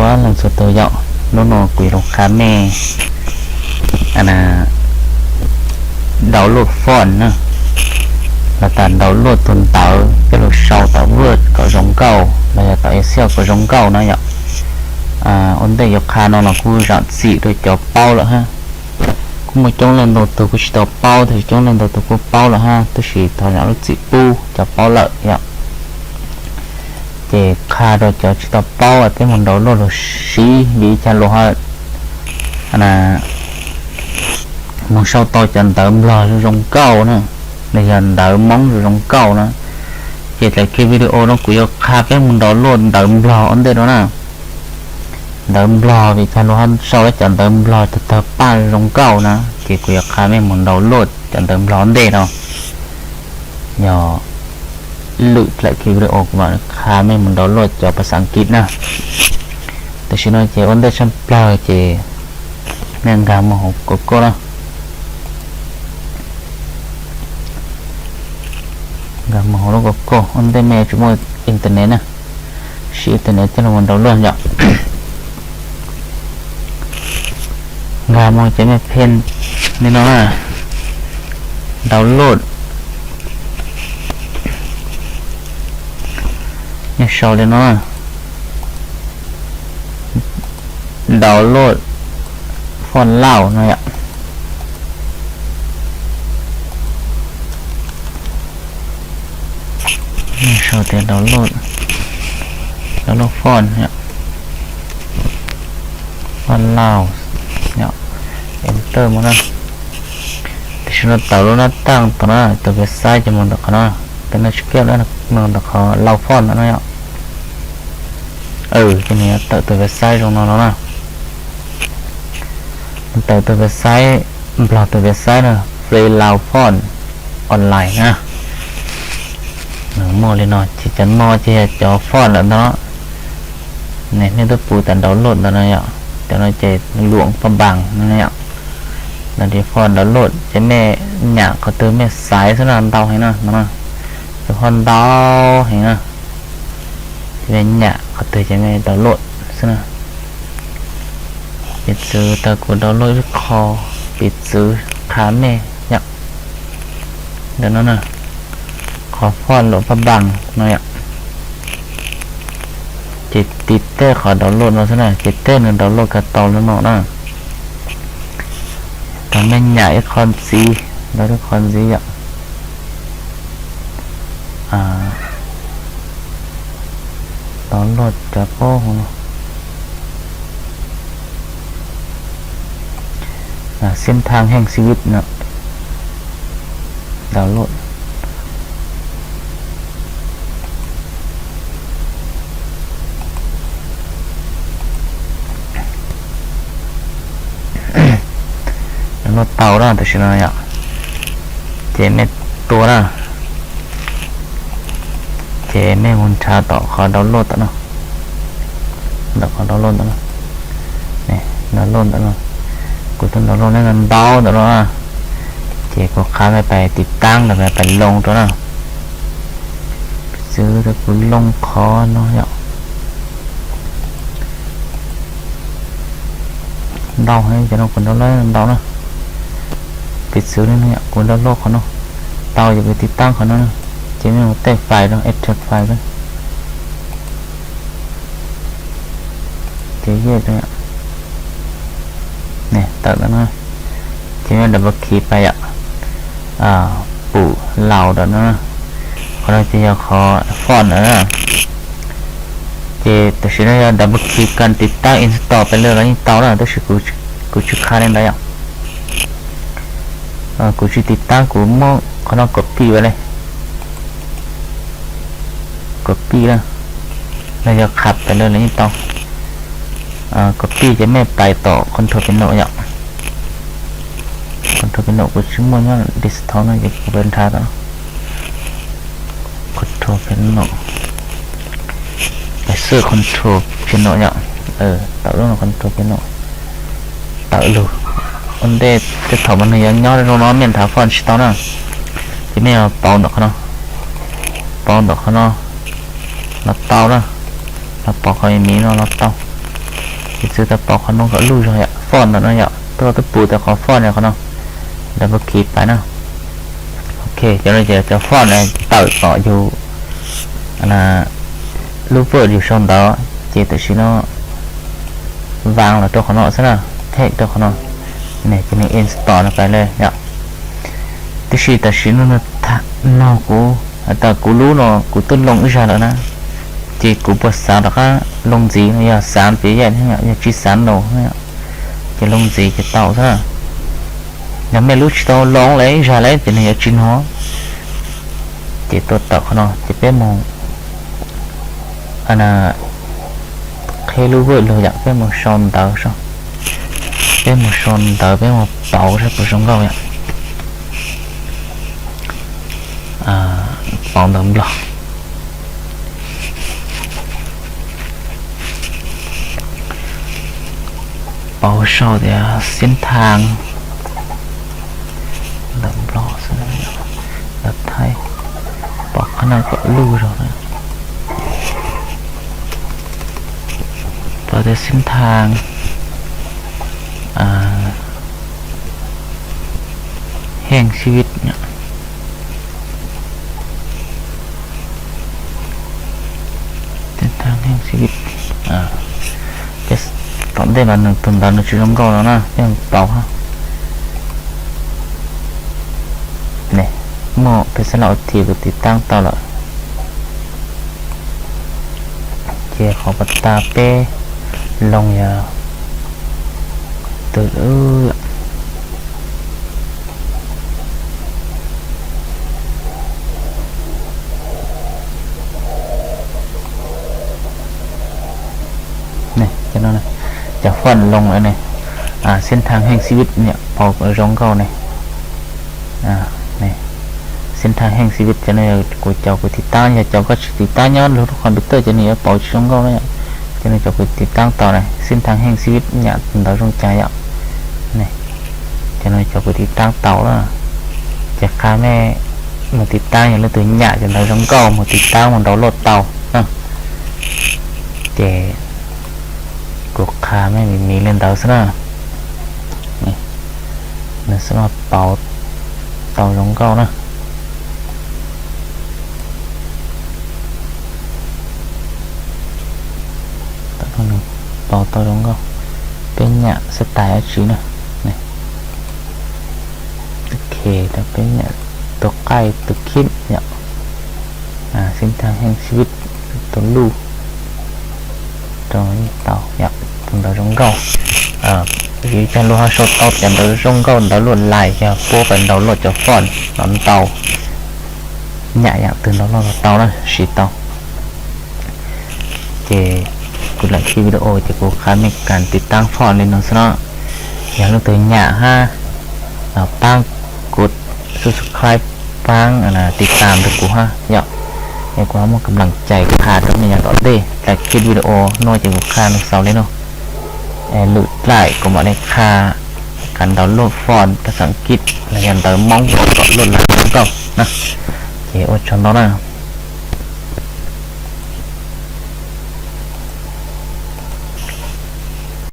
Nyob leej txhua tus yom, hnub no kuv yuav los qha mej download font na, los tas download tus ntawv coj los sau tom Word kom zoo nkauj los yog tom Excel kom zoo nkauj na yom. Ua ntej yuav qha no los kuj zam txim rau cov paub lawm hab. Kuj muaj coob leej ntau tug kuj tsis tau paub, tab sis coob leej ntau tug kuj paub lawm hab, tab sis thov zam lub txim pub cov paub lawm yom. Ces qha rau cov tsis tau paub peb mus download los siv vim cas luag ho mus sau tau cov ntawv Nplog zoo zoo nkauj na, los yog ntawv Hmoob zoo zoo nkauj na. Ces txoj kev video no kuv yuav qha peb mus download ntawv Nplog ua ntej no na. Ntawv Nplog vim cas luag ho sau cov ntawv Nplog tawg tawg paj zoo nkauj na, ces kuv yuav qha mej mus download cov ntawv Nplog ua ntej no. Yog lwm txoj kev video kuv mam qha mej mus download cov phas xas Askiv na. Tam sim no ces ua ntej tshaj plawg ces mej nkag mus hauv Google na. Nkag mus hauv lub Google ua ntej mej yuav tsum muaj internet na, siv internet coj los download yom. Nkag mus ces mej phem li no na, download. Mej sau li no na, download font Lauj no yom. Sau tias download, download font, font Lauj, enter mus na. Tam sim no tawm lub nab taaj tom no, tus website ces mus ntawm qhov no, tus no tsis kiaj lawm, mus ntawm qhov Lauj font no yom. Ces nws tawm tus website zoo no los na. Tawm tus website, Nplog tus website na, Free Lao Font Online na. Nws muaj li no ces cov no ces yog cov font lawm ntag. Nej twb pum tas download ntawm no yom, cov no ces luam paj npaas no yom. Ntawm li font download ces mej nyam qhov twg mej xaiv xwb na, ntau heev na no, cov font ntau heev na. Ces mej nyam qhov twg ces mej download xwb na. Piv txwv tas kuv download ib qho, piv txwv qha mej yom. Ntawm no na, qhov font luam paj npaas no yom. Ces tiv tej qhov download no xwb na, ces tej nws download kag tau lub no na. Tau mej nyam ib qho ntxiv, ntau ib qho ntxiv yom. Download cov paub no. Xiab thaj heej xib vib no, download. Download tau na, tam sim no yom. Ces mej tua na, ces mej mus nrhav tom qhov download tom no, tom qhov download tom no, download tom no. Kuv twb download ntau ntau ntawm no, ces kuv qha mej pais tiv taab los mej pais loo rau na. Piv txwv tas kuv loo qhov no yom. Ntau heev, cov no kuv download ntau na. Piv txwv li no yom, kuv download qhov no tau, ces kuv tiv taab qhov no, ces mej mus tej file no, extract file no. Ces yeej tawm ntawm no, ces mej double click pais yom, pum Lauj ntawm no. Qhov no ces yog qhov font na. Ces tam sim no yog double click kag tiv taab install pais lawm los yeej tau na, tab sis kuv tsis qha li ntawd yom. Kuv tsis tiv taab, kuv muab qhov no copy pais li. Copy na, no yog qha pais lawm los yeej tau. Copy ces mej pais tom control panel yom. Control panel kuv tsis muaj nyob desktop no ces kuv pais nrhav tom control panel. Pais xwb control panel yom. Tawm lub no control panel. Tawm lug. Ua ntej tej thaum mas nws yuav nyob zoo no mej nrhav font tsis tau na. Ces mej yuav pauv ntawm qhov no, pauv ntawm qhov no los tau na, los pauv qhov miv no los tau. Ces txwv tau pauv qhov no kom luj zog yom, font ntawm no yom, tuaj twb pus tau qhov font no qhov no, double click pais na. Ok, cov no ces cov font tawm kom yus lub Word yus sau ntawv, ces tam sim no vas los rau qhov no xwb na, them rau qhov no, ces nws install no pais li yom. Tiam sis tam sim no, no kuv, tas kuv lub no kuv twb loo ib zag lawm na, ces kuv puas xav rov qab loo ntxiv no, yog xav ces yeej, yog tsis xav no ces loo ntxiv ces tau xwb na. Yog mej lub tsis tau loo li ib zag li ces nws yuav tsis hnov. Ces tuaj tawm qhov no ces peb mus qheb lub Word los yom, peb mus sau ntawv, peb mus sau ntawv, peb mus pauv saib puas zoo nkauj yom. Pauv ntawv Nplog. Pauv sau tias xib thas, ntawv Nplog xwb, ntawv Thaib, pom qhov no kom luj zog na. Pom tias xib thas heej xib vib, xib thas heej xib vib. Tom ntej mas nws tus ntawv nws tsis zoo nkauj no na, peb mus pauv. Ne, muaj peb xab las ua thi kuv tiv taab tau lawm. Ces qhov pas tas peb loo yog tus cov font loo lawm ne, xib thas heej xib vib niam pauv zoo nkauj ne. Xib thas heej xib vib cov no kuv cov kuv tiv taab, yog cov koj tsis tiv taab nyob lub computer ces nws yuav pauv tsis zoo nkauj na yom. Cov no cov kuv tiv taab tau na, xib thas heej xib vib nyam tus ntawv zoo cas yom. Cov no cov kuv tiv taab tau na. Ces qha mej mus tiv taab, yog leej twg nyam cov ntawv zoo nkauj mus tiv taab mus download tau na. Ces kuv qha mej miv miv li ntawd xwb na. Nws xwb no pauv tau zoo nkauj na. Pauv tau zoo nkauj, peb nyam xab tais dab tsi na. Ok, rau peb nyam tus qaij tus khib yom. Xib thas heej xib vib tus luj rau tau yom, tus ntawv zoo nkauj. Vim cov luag ho sau tau cov ntawv zoo nkauj ntawv luaj lais yog puab pais download cov font no ntau, nyam yam twg download tau na, siv tau. Ces kuv lam khij video ces kuv qha mej kam tiv taab font li no xwb no. Yog leej twg nyam hab paab kuv subscribe, paab tiv tam rau kuv hab yom, es kuv ho muaj kam lam cais qha rau mej yav tom ntej. Lam khij video no ces kuv qha nws xaus li no, lwm dlaim kuv mam li qha kam download font pab xas kis los yog ntawv Moob kom luaj lais zoo nkauj na. Ces ua tsaug ntau na.